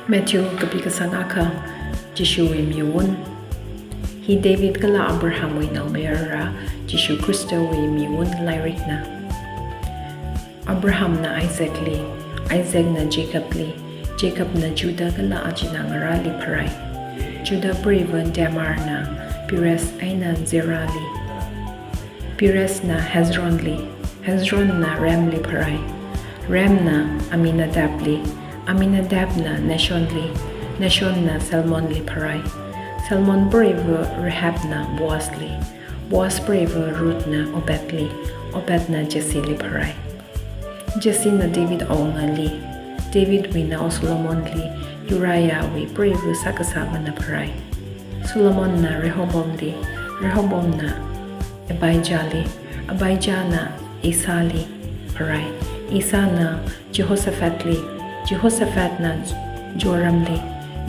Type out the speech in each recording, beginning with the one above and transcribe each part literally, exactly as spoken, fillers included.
Matthew kapi kasang akha. Jishuwui miwun. Hi David kala Abrahamwui naomayara Jishu Khristawui miwun lairikna. Abrahamna Isaacli, Isaacna Jacobli, Jacobna Judah kala achina ngarāli pharai. Judah preiva Tamarna Perez eina Zerahli. Perezna Hezronli, Hezronna Ramli pharai. Ramna Amminadabli, Amminadabna Nahshonli, Nahshonna Salmonli pharai. Salmon preiva Rahabna Boazli, Boaz preiva Ruthna Obedli, Obedna Jesseli pharai. Jessena David awungali, Davidwui nao Solomonli, Uriahwui preiva sākasāvana pharai. Solomonna Rehoboamli, Rehoboamna Abijahli, Abijahna Asali pharai. Asana Jehoshaphatli, Jehoshaphatna Joramli,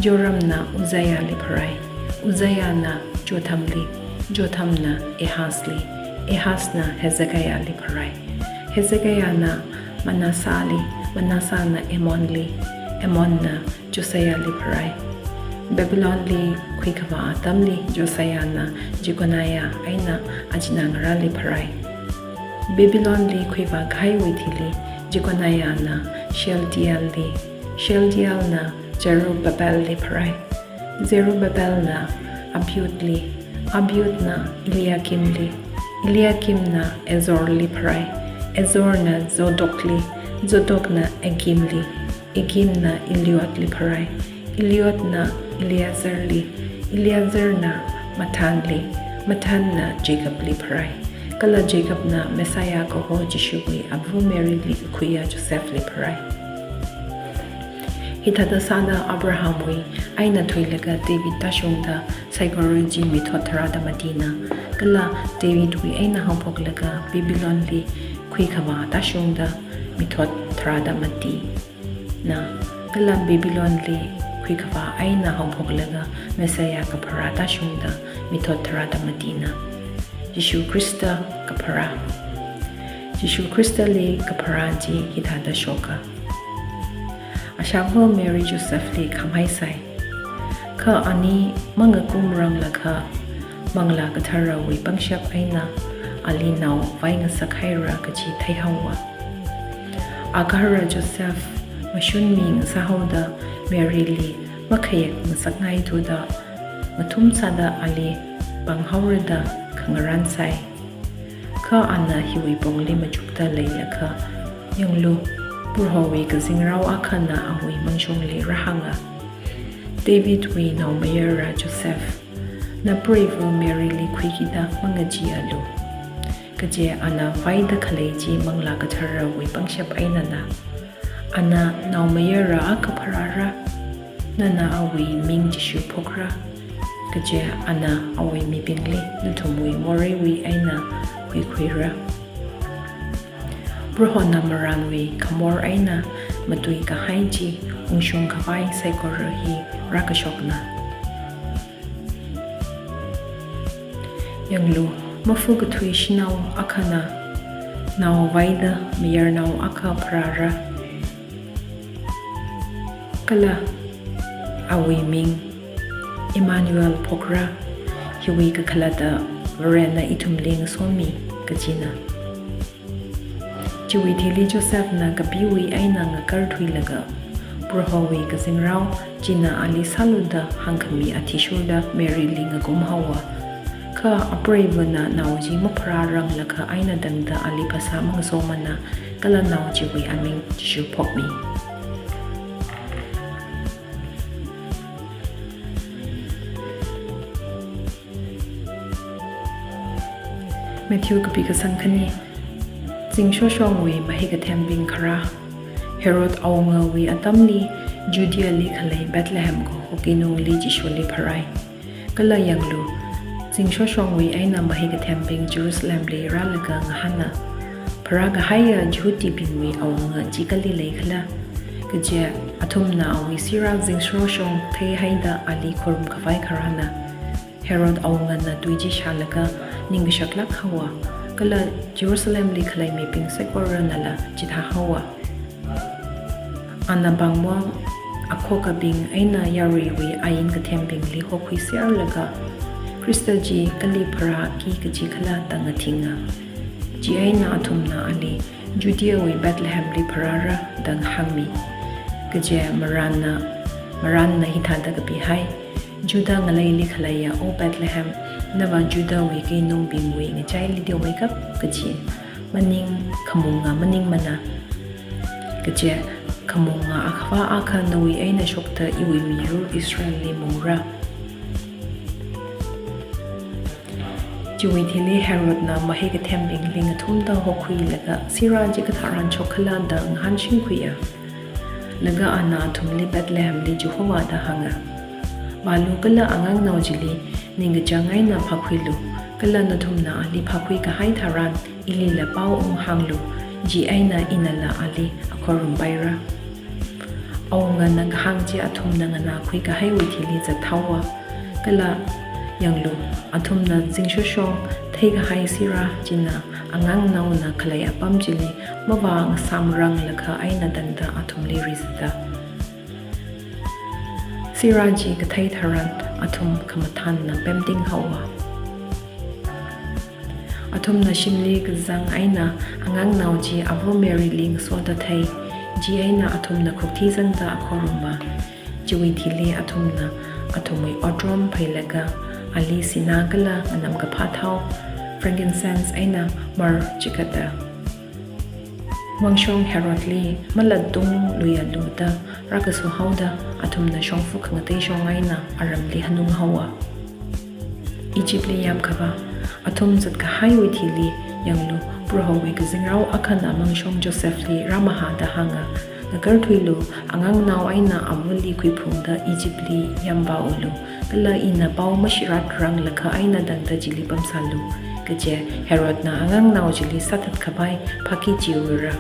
Joramna Uzziahli pharai. Uzziahna Jothamli, Jothamna Ahazli, Ahazna Hezekiahli pharai. Hezekiahna Manassehli, Manassehna Amonli, Amonna Josiahli pharai. Babylonli khuikavā atamli Josiahna Jeconiah eina achina ngarāli pharai. Babylonli khuivā kahaiwui thili Jeconiahna Shealtielli, Shealtielna Zerubbabelli pharai. Zerubbabelna Abiudli, Abiudna Eliakimli, Eliakimna Azorli pharai. Azorna Zadokli, Zadokna Achimli, Achimna Eliudli pharai. Eliudna Eleazarli, Eleazarna Matthanli, Matthanna Jacobli pharai. Kala Jacobna Messiah kaho Jishuwui ava Maryli kakhuiya Josephli pharai. Hithāda sāda Abrahamwui eina thuilaga David tāshungda saikora chi mithot tharāda matina, kala Davidwui eina haophoklaga Babylonli khuikavā tāshungda mithot tharāda matina, kala Babylonli khuikavā eina haophoklaga Messiah kapharā tāshungda mithot tharāda matina. Jishu Khrista kapharā. Jishu Khristali kapharā chi hithāda shoka. Ashava Mary Josephli khamhaisai. Kha ani mangakumranglakha Manglā Katharawui pangshap eina ali nao vaingasak haira kaji theihaowa. Agahara Joseph mashunmi ngasāhaoda Maryli makhayek ngasakngaithuda ngathum sāda ali pānghaorada khangarān sai. Kha ana hiwui pongli machukda leilakha, yanglu, Prohowui kazingrao akhana awui mangshongli rāhānga, Davidwui naomayara Joseph, na preiva Maryli khuikida mangacheealu. Kaje ana vaida khalei chi Manglā Katharawui pangshap einana. Ana naomayara akha pharāra, nana awui ming Jishu phokra. Kaje ana awui mibingli nathumwui moreiwui eina huikhuira. Prohona marānwui khamor eina matuikahai chi ungshung khavai saikora hi rākashokna. Yanglu, mafu kathui shanao akhana nao vaida mayarnao akha pharāra. Kala awui ming Emmanuel phokra, hiwui kakhalatva Varena ithumli ngasomi kajina. Chiwui thili Josephna kapiwui eina ngakarthuilaga, Prohowui kazingrao china ali sāluda hāngkhami athishurda Maryli ngakumhaowa. Kha apreivana nao chi mapharāranglakha eina tangda ali phasā mangasomana, kala nao chiwui aming Jishu phokmi. Matthew kapi kasang khani. Zingshoshongwui mahikathembing kharā. Herod awungawui atamli Judeali khalei Bethlehem kaho kinungli Jishuli pharai. Kala yanglu, zingshoshongwui eina mahikathembing Jerusalemli rālaga ngahāna, pharākahaiya Jihudibingwui awunga chi kali leikhala? Kaje athumna awui sirā zingshoshong theihaida ali khorumkhavai kharāna. Herod awungana tui chi shālaga ningkashaklāk haowa, kala Jerusalemli khalei mibing saikoranala chithāhaowa. Ana pāngmong akhokabing eina yaruiwui ain kathembingli hokhuiserlaga, Khrista chi kali pharāki kaji khala da ngathinga. Chieina athumna ali, Judeawui Bethlehemli pharāra da hāngmi. Kaje marānna, marānna hithāda kapihai, Judah ngaleili khaleiya O Bethlehem, nava Judahwui keinungbingwui ngachaili teomeikap kaji maning khamunga maningmana. Kaje khamunga akhava akha nawui eina shokta iwui miyur Israelli mungra. Chiwui thili Herodna mahai kathembingli ngathumda hokhuilaga sirā chi katharan shok khala da ngahānshingkhuiya. Laga ana athumli Bethlehemli chihovāda hānga. Vālu kala angangnao chili ningkachāng eina phākhuilu, kala nathumna ali phākhui kahai tharan ilila pao unghānglu, chieina inala ali akhorum paira. Awungana kahāng chi athumna nganākhui kahaiwui thili zathaowa. Kala yanglu, athumna zingshoshong theikahai sirā china angangnaona khalei apam chili mavāngasāmranglakha eina tangda athumli rizata. Sirā chi kathei tharan athum khamathānna pemting haowa. Athumna shimli kazang eina angangnao chi ava Maryli ngasoda thei, chieina athumna khuktizangda akhoruma. Chiwui thili athumna athumwui otrom phailaga ali sinā kala nganamkaphā thao, frankincense eina myrrh chikatda mangshong Herodli malatungluialu da rākaso haoda athumna shongfa khangatei shong eina aramli hanung haowa. Egyptli yamkhavā. Athum zatkahaiwui thili yanglu, Prohowui kazingrao akhana mangshong Josephli rāmahāda hānga, ngakarthuilu, angangnao eina avali khuiphungda Egyptli yamvāulu, kala ina pao mashiratranglakha eina tangda chili pamsālu. Kaje Herodna angangnao chili sāthatkhavai phāki chiura.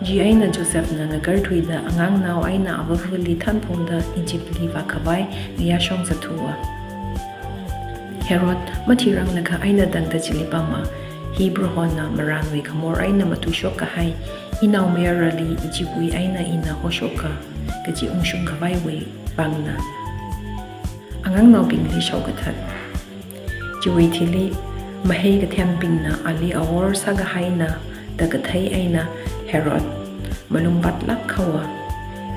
Chieina Josephna ngakarthuida angangnao eina avavali thanphungda Egyptli vākhavai ngayāshong zatthuwa. Herod mathiranglakha eina tangda chili pama, hi Prohona marānwui khamor eina matuishok kahai, inaomayarali Egyptwui eina ina hoshoka, kaji ungshungkhavaiwui vangna. Angangnaobingli shaokathat. Chiwui thili, mahai kathembingna ali awor sākahaina da kathei eina Herod malung vātlāk haowa.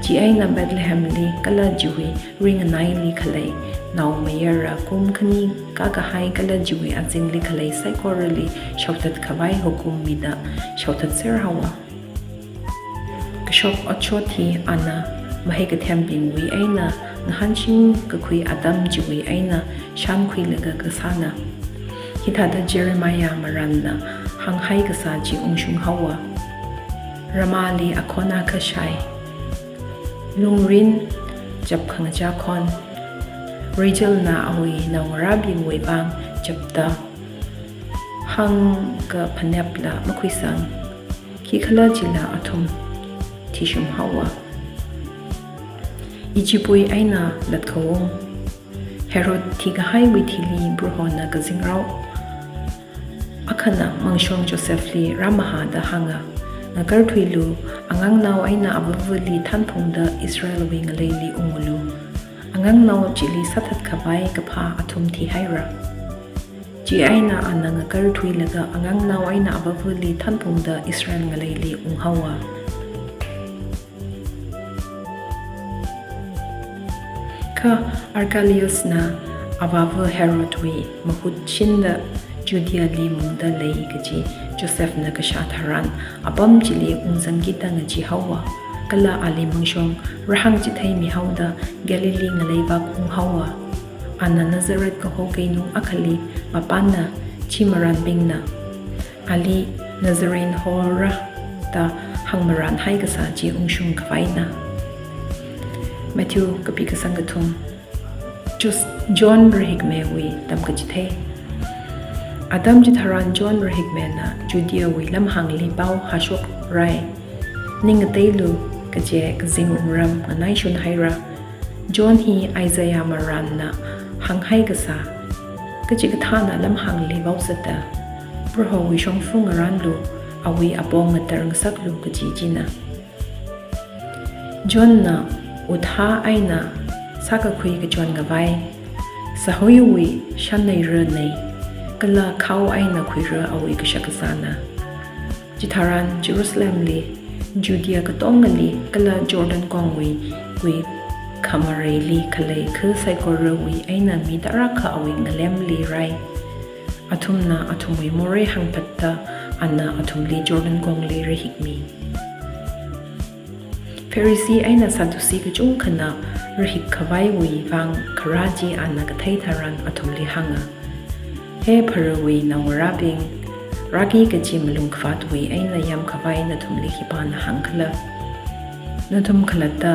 Chieina Bethlehemli kala chiwui ringanaili khalei naomayara kum khani kākahai kala chiwui azingli khalei saikorali shaothatkhavai hukum mida shaothatser haowa. Kashok otshot hi ana mahai kathembingwui eina ngahānshingkakhui atam chiwui eina shānkhuilaga kasāna. Hithāda Jeremiah marānna hānghai kasā chi ungshung haowa. Ramahli akhon akha shai. Lungrin chap khangachā khon. Rachelna awui naongarābingwui vang chapta hāngkaphanepla makhuisang. Khikhalajila athum thishum haowa. Egyptwui eina latkhaung. Herod thikahaiwui thili Prohona kazingrao akhana mangshong Josephli rāmahāda hānga, ngakarthuilu, angangnao eina avavali thanphungda Israelwui ngaleili ungulu. Angangnao chili sāthatkhavai kaphā athum thihaira. Chieina ana ngakarthuilaga angangnao eina avavali thanphungda Israel ngaleili unghaowa. Kha Archelausna avāva Herodwui mahut shinda Judeali mungda lei kaji Josephna kashā tharan apam chili ungzangkida ngachee haowa. Kala ali mangshong rāhāngchithei mihaoda Galilee ngalei vak unghaowa. Ana Nazareth kaho keinung akhali vāpamna, chi marānbingna ali Nazarene hora da hāngmarānhai kasā chi ungshungkhavaina. Matthew kapi kasang kathum. Jus-, John Rahikmewui tamkachithei. Atam chitharan John Rahikmena Judeawui lamhāngli pao hāshokrai. Ning ngateilu, kaje kazing wungram nganaishun haira. John hi Isaiah marānna hānghai kasā, kachikathāna lamhāngli vaozata, Prohowui shongfa ngarānlu, awui apong ngatar ngasaklu kaji china. Johnna uthā eina sākakhui kachon ngavai, sahuiwui shanneira nei, kala khao eina khuira awui kashakazāna. Chitharan Jerusalemli, Judea katongali, kala Jordan kongwui kui khamareili khalei kha saikorawui eina mi tarākha awui ngalemli rai. Athumna athumwui morei hāngphatta, ana athumli Jordan kongli rahikmi. Pharisee eina Sadducee kachungkhana rahik khavaiwui vang kharā chi ana kathei tharan athumli hānga, "He pharawui naongarābing, rāki kachi malung khavātwui eina yam khavai nathumli khipāna hāngkhala? Nathum khalatta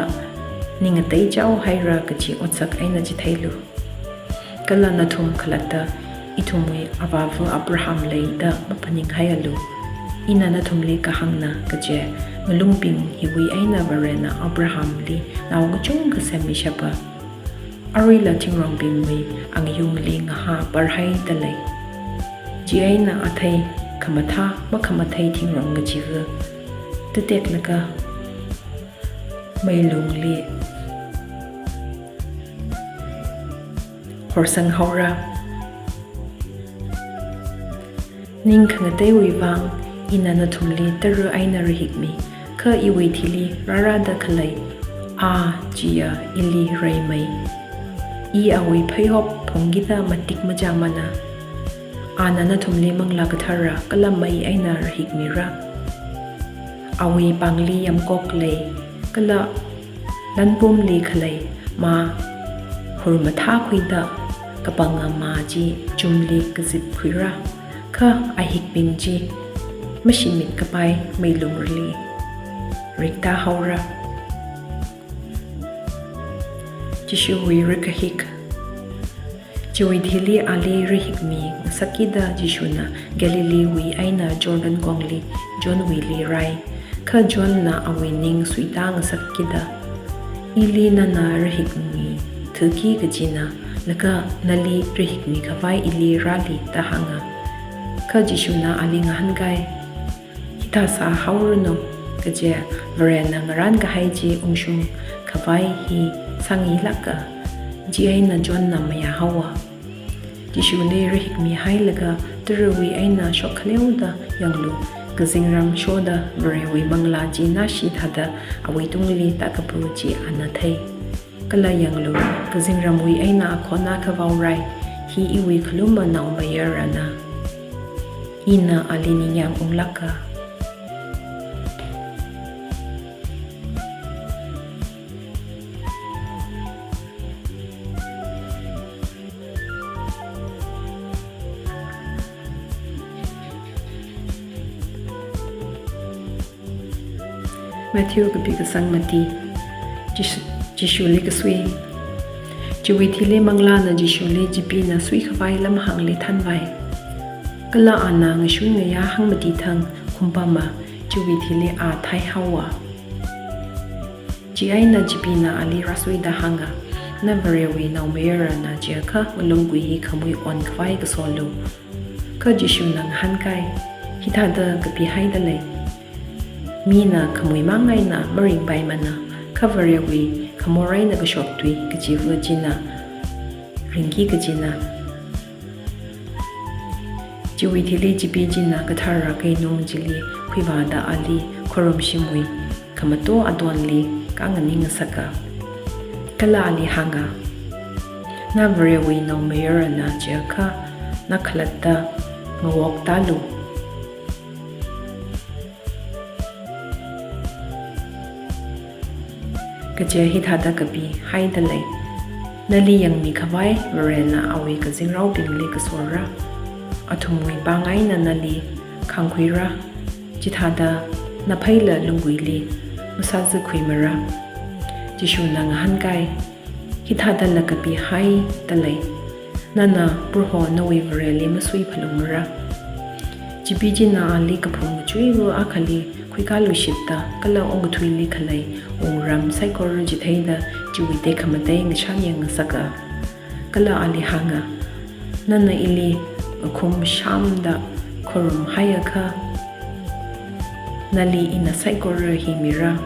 ning ngateichao haira kachi otsak eina chitheilu. Kala nathum khalatta, 'Ithumwui avāva Abraham lei,' da maphaninghaialu. Ina nathumli kahāngna kaje, ngalungbing hiwui eina Varena Abrahamli nao kachungkha semmishapa. Aruila thingrongbingwui angayungli ngahā parhaida lei. Chieina athei khamathā makhamathei thingrong kachiva tateklaga meilungli horsanghaora. Ning khangateiwui vang ina nathumli tara eina rahikmi, kha iwui thili rārāda khalei A chiya ili reimei. I awui pheihop phungkida matik machāmana. Ana nathumli Manglā Kathara kala mei eina rahikmira. Awui pāngli yamkok lei, kala lanpumli khalei mā hurmathākhuida kapanga mā chi chumli kazipkhuira, kha ahikbing chi mashimit kapai meilungrali riktāhaora." Jishuwui Rakahik. Chiwui thili ali rahikmi ngasakkida Jishuna Galileewui eina Jordan kongli Johnwuili rai. Kha Johnna awui ning suitā ngasakkida, "Ili nana rahikmi thaki kajina, laga nali rahikmi khavai ili rāli," da hānga. Kha Jishuna ali ngahānkai, "Hithā sāhaoranu, kaje Varena ngarān kahai chi ungshung khavai hi sāngailāka." Chieina Johnna mayāhaowa. Jishuli rahikmihailaga tarawui eina shokkaleoda yanglu, kazingram shoda Varewui Manglā chi nashithāda awuitungli tākapu chi ana thei. Kala yanglu, kazingramwui eina akhon akha vaorai, "Hi iwui khaluma naomayarana. Ina ali ningyāng unglāka." Matthew kapi kasang mati. Jishu, Jishuli kasui. Chiwui thili Manglāna Jishuli Chipina suikhavai lamhāngli thanvai. Kala ana ngashun ngayā hāngmati thang khumpama, chiwui thili a thaihaowa. Chieina Chipina ali rāsuida hānga, "Na Varewui naomayarana chiakha ngalungkui hi khamui onkhavai kasolu." Kha Jishuna ngahānkai, "Hithāda kapihaida lei, 'Mina khamui mang eina maringpaimana, kha Varewui khamor eina kashok tui kachiva china ringki kajina.'" Chiwui thili Chipi china kathara keinung chili khuivāda ali khorumshimwui khamato atonli kānganing ngasaka. Kala ali hānga, "Na Varewui naomayarana chiakha na khalatta ngawoktālu." Kaje hithāda kapihaida lei, "Nali yangmikhavai Varena awui kazingraobingli kasora, athumwui pāng eina nali khāngkhuira, chithāda na pheila lungguili masāzakhuimara." Jishuna ngahānkai, "Hithādala kapihaida lei, 'Nana Proho nawui Vareli masuiphalungmara.'" Chipi china ali kaphung kachuiva akhali khuikāluishitta kala okathuili khalei wungram saikora chitheida chiwui tekhamatei ngashan yangngasaka. Kala ali hānga, "Nana ili ngakhum shamda khorumhaiakha, nali ina saikora hi mira."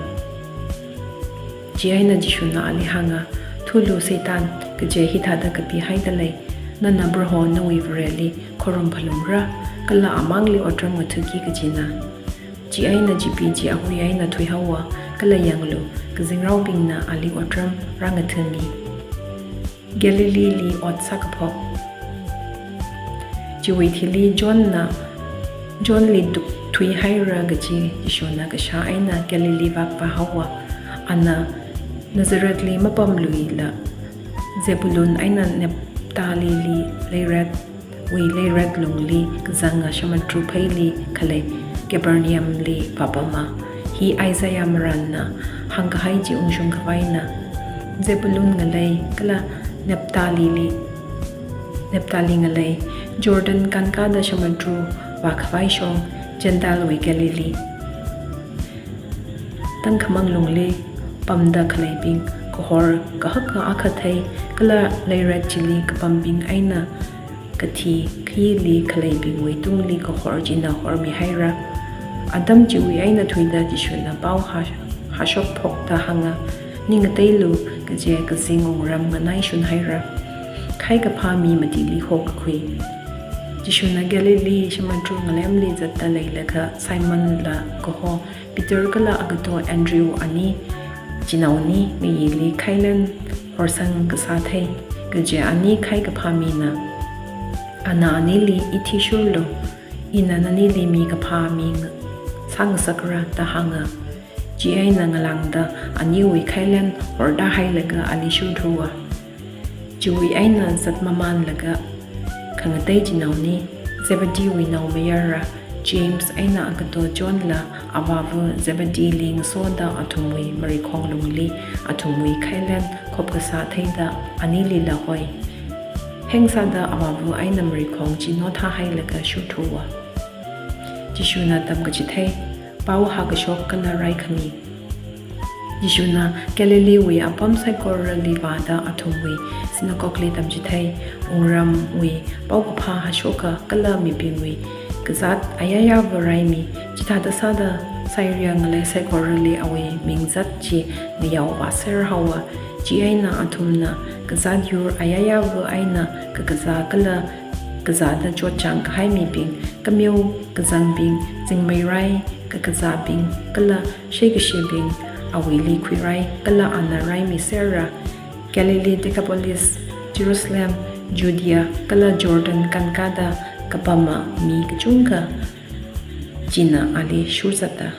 Chieina Jishuna ali hānga, "Thulu Satan, kaje hithāda kapihaida lei, nana Proho nawui Vareli khorum phalungra, kala amangli otram ngathuki kajina." Chieina Chipeechi ahui eina thuihaowa, kala yanglu, kazingraobingna ali otram rāngathami. Galileeli ot sākaphok. Chiwui thili Johnna, Johnli duk thuihaira kaji Jishuna kashā eina Galilee vākapā haowa. Ana Nazarethli mapamluila, Zebulun eina Naphthalili leiret, wui leiret lungli kazanga samudru pheili khalei Capernaumli vāpama. Hi Isaiah marānna hāngkahai chi ungshung khavaina. Zebulun ngalei kala Naphthalili, Naphtali ngalei, Jordan kānkāda samudru vākhavai shong, Gentile wui Galilee. Tangkhamang lungli pamda khaleibing kahor kahaka akha thei, kala leiret chili kapambing eina kathi khayili khaleibingwui tungli kahor china hormihaira. Atam chiwui eina thuida Jishuna pao hā-, hāshok phokta hānga, "Ning ngateilu, kaje kazing wungram nganaishun haira. Khaikaphā mi matili hokakhui." Jishuna Galilee samudru ngalemli zatta leilakha Simonla kaho Peter kala agato Andrew ani chinaoni ngayili khailen horsang kasā thei, kaje ani khaikaphā mina. Ana anili, "Ithishurlu, ina nanili mi kaphā mi sāngasakra," da hānga. Chieina ngalāngda aniwui khailen horda hailaga ali shurthuwa. Chiwui eina zat mamanlaga khangatei chinaoni, Zebedee wui naomayara James eina agato Johnla avāva Zebedeeli ngasoda athumwui marikhong lungli athumwui khailen khop kasā theida anilila hoi. Heng sāda avāva eina marikhong chi nothā hailaga shurthuwa. Jishuna tamkachithei, pao hākashok kala raikhami. Jishuna Galileewui apam saikorali vāda athumwui synagogueli tamchithei, wungramwui paokaphā hāshoka kala mibingwui kazāt ayayāva raimi. Chithāda sāda Syria ngalei saikorali awui ming zat chi ngayao vāser haowa. Chieina athumna kazāt yur ayayāva eina kakazā kala kazāda chotchāng kahai mibing, kameo kazangbing, zingmeirai kakazābing kala sheikashibing awuili khuirai, kala ana raimiserra. Galilee, Decapolis, Jerusalem, Judea kala Jordan kānkāda kapama mi kachungkha china ali shurzata.